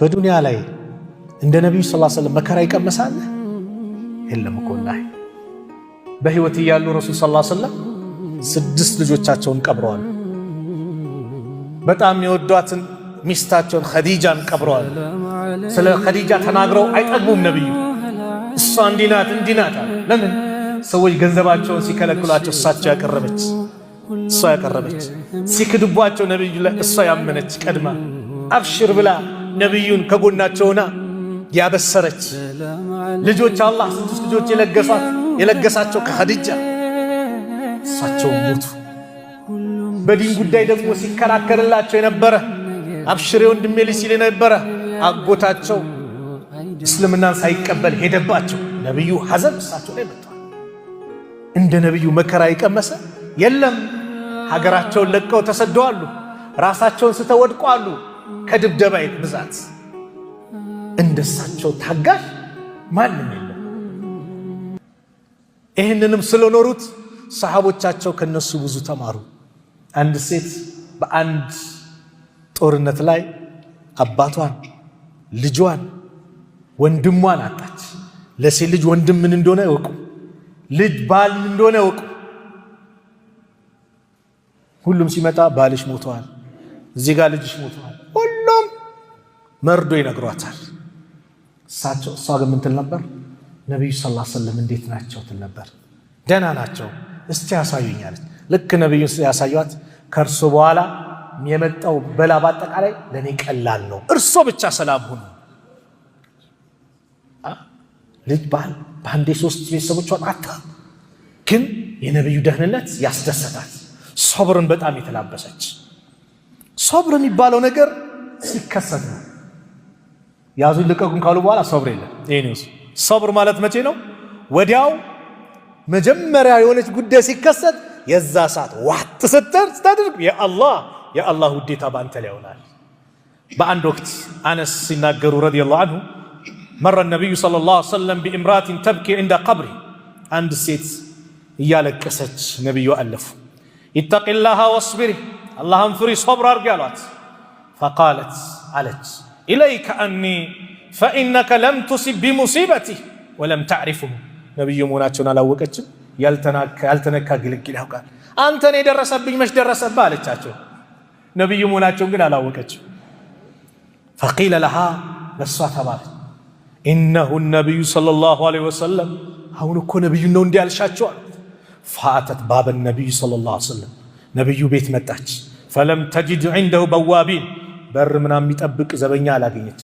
በዱንያ ላይ እንደ ነቢዩ ስ ሰለም መከራ ይቀመሳል የለም እኮ ወላሂ። በህይወት እያሉ ረሱል ስ ሰለም ስድስት ልጆቻቸውን ቀብረዋል። በጣም የወዷትን ሚስታቸውን ኸዲጃን ቀብረዋል። ስለ ኸዲጃ ተናግረው አይጠግቡም ነቢዩ። እሷ እንዲህ ናት እንዲህ ናት አሉ። ለምን ሰዎች ገንዘባቸውን ሲከለክሏቸው እሳቸው ያቀረበች እሷ ያቀረበች፣ ሲክድቧቸው ነቢዩ ላይ እሷ ያመነች ቀድማ አብሽር ብላ ነቢዩን ከጎናቸው ሆና ያበሰረች፣ ልጆች አላህ ስድስት ልጆች የለገሷት የለገሳቸው ከኸዲጃ፣ እሳቸው ሞቱ። በዲን ጉዳይ ደግሞ ሲከራከርላቸው የነበረ፣ አብሽሬ ወንድሜ ልጅ ሲል የነበረ አጎታቸው እስልምናን ሳይቀበል ሄደባቸው። ነቢዩ ሐዘን እሳቸው ላይ መጥቷል። እንደ ነቢዩ መከራ የቀመሰ የለም። ሀገራቸውን ለቀው ተሰደዋሉ። ራሳቸውን ስተው ወድቀዋሉ። ከድብደባ ብዛት እንደሳቸው ታጋሽ ማንም የለም። ይህንንም ስለኖሩት ሰሃቦቻቸው ከነሱ ብዙ ተማሩ። አንድ ሴት በአንድ ጦርነት ላይ አባቷን፣ ልጇን፣ ወንድሟን አጣች። ለሴት ልጅ ወንድም ምን እንደሆነ እወቁ፣ ልጅ ባል ምን እንደሆነ እወቁ። ሁሉም ሲመጣ ባልሽ ሞተዋል፣ እዚህ ጋር ልጅሽ ሞተዋል፣ ሁሉም መርዶ ይነግሯታል። እሳቸው እሷ ግን ምን ትል ነበር? ነቢዩ ስ ሰለም እንዴት ናቸው ትል ነበር። ደህና ናቸው፣ እስቲ ያሳዩኝ አለች። ልክ ነቢዩ ያሳዩት ከእርሶ በኋላ የመጣው በላ በአጠቃላይ ለእኔ ቀላል ነው፣ እርሶ ብቻ ሰላም ሁኑ። ልጅ ባል በአንዴ ሶስት ቤተሰቦቿን አታ፣ ግን የነቢዩ ደህንነት ያስደሰታት፣ ሶብርን በጣም የተላበሰች። ሶብር የሚባለው ነገር ሲከሰት ነው። ያዙን ልቀቁን ካሉ በኋላ ሶብር የለም። ይሄ ሶብር ማለት መቼ ነው? ወዲያው መጀመሪያ የሆነች ጉዳይ ሲከሰት የዛ ሰዓት ዋጥ ስትር ስታደርግ የአላህ ውዴታ በአንተ ላይ ይሆናል። በአንድ ወቅት አነስ ሲናገሩ رضي الله عنه مر النبي صلى الله عليه وسلم بامرأة تبكي عند قبر፣ አንድ ሴት እያለቀሰች ነቢዩ አለፉ። اتقي الله واصبري፣ አላህን ፍሪ፣ ሶብር አድርጊ አሏት። فقالت አለች إليك عني فإنك لم تصب بمصيبتي ولم تعرفه። ነቢዩ መሆናቸውን አላወቀችም። ያልተነካ ግልግል ያውቃል። አንተን የደረሰብኝ መች ደረሰብህ አለቻቸው። ነቢዩ መሆናቸውን ግን አላወቀችም። فقيل لها ለእሷ ተባለች إنه النبي صلى الله عليه وسلم፣ አሁን እኮ ነቢዩ ነው እንዲህ ያልሻቸው አሉት። فأتت باب النبي صلى الله عليه وسلم፣ ነቢዩ ቤት መጣች። فلم تجد عنده بوابين፣ በር ምናምን የሚጠብቅ ዘበኛ አላገኘች።